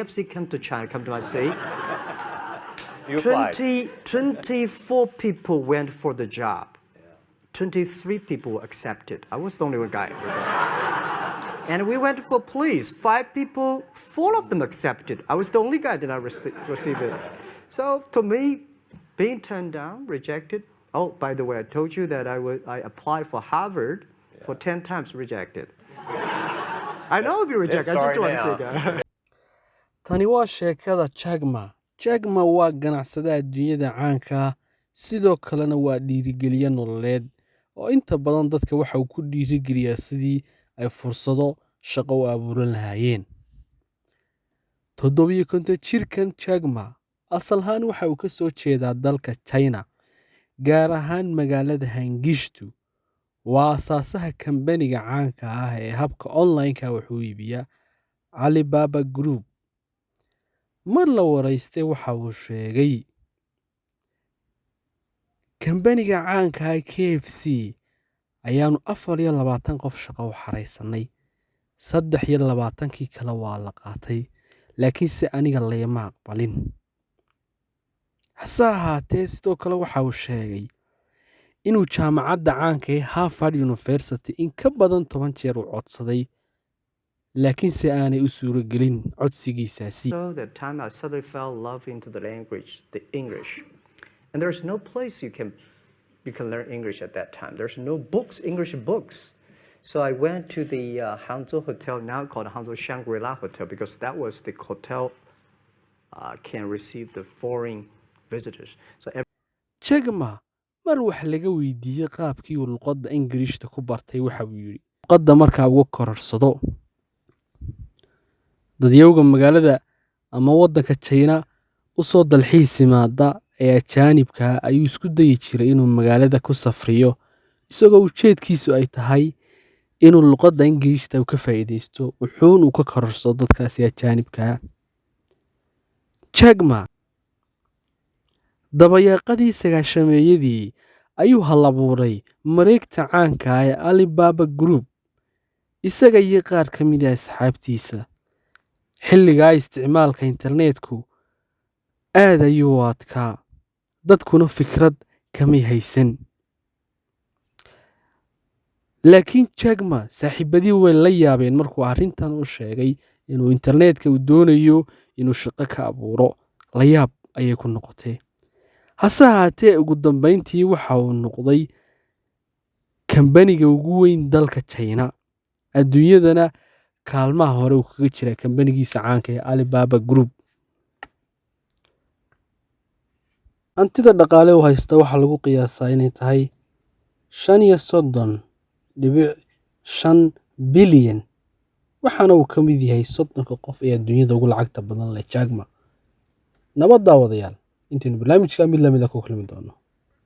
KFC come to China, come to my city. You applied. 20, 24 people went for the job. 23 people were accepted. I was the only one guy. And we went for police. Five people, four of them accepted. I was the only guy did not receive it. So to me, being turned down, rejected. Oh, by the way, I told you that I applied for Harvard for 10 times, rejected. I know I'll be rejected. I just Sorry don't want to say now. that. Tani waa sheekada Jack Ma. Jack Ma waa ganacsade adduunyada caanka ah, sidoo kalena waa dhiirigeliye nololeed oo inta badan dadka waxa uu ku dhiirigeliyaa sidii ay fursado shaqo u abuuran lahaayeen. 57 jirkan Jack Ma asal ahaan waxa uu ka soo jeedaa dalka China, gaar ahaan magaalada Hangzhou. Waa aasaasaha kambaniga caanka ah ee habka online-ka wax u iibiya, Alibaba Group. Mar la waraystay waxa uu sheegay, "Kambaniga caanka ah KFC ayaanu 24 qof shaqo u xareysanay, 23-kii kale waa la qaatay, laakiinse aniga layma aqbalin." Hase ahaatee, sidoo kale waxa uu sheegay inuu jaamacadda caanka ee Harvard University in ka badan 10 jeer u codsaday, laakiinse aanay u suuragelin codsigiisaasi. So that time I suddenly fell in love into the language, the English. And there's no place you can learn English at that time. There's no books, English books. So I went to the Hangzhou Hotel, now called Hangzhou Shangri-La Hotel, because that was the hotel can receive the foreign visitors. So every Jack Ma mar wax laga weydiiyey qaabkii uu luqadda Ingiriishta ku bartay, waxa uu yidhi, "Luqadda markaa uga kororsado dadyowga magaalada ama waddanka China u soo dalxiis yimaada ee ajaanibka ah ayuu isku dayi jiray inuu magaalada ku safriyo, isagoo ujeedkiisu ay tahay inuu luqadda Ingiriishta ka faa'iidaysto, wuxuun uu ka kororsado dadkaasi ajaanibka ah." Jack Ma dabayaaqadii 90-meeyadii ayuu hal-abuuray mareegta caanka ah ee Alibaba Group, isaga iyo qaar ka mid ah asxaabtiisa. Xilligaa isticmaalka internetku aad ayuu u adkaa, dadkuna fikrad kamay haysan. Laakiin Jack Ma saaxiibadii way la yaabeen markuu arrintan u sheegay inuu internetka uu doonayo inuu shaqo ka abuuro. La yaab ayay ku noqotay. Hase ahaatee, ugu dambeyntii waxa uu noqday kambaniga ugu weyn dalka China, adduunyadana kaalmaha hore uu kaga jiraa kambanigiisa caanka ee Alibaba Group. Hantida dhaqaale uu haysta waxaa lagu qiyaasaa inay tahay 35.5 bilyan, waxaana uu ka mid yahay 30-ka qof ee adduunyada ugu lacagta badan leh, Jack Ma. Nabad daawadayaal, intaynu barnaamijka mid lamid ah ku kulmi doono.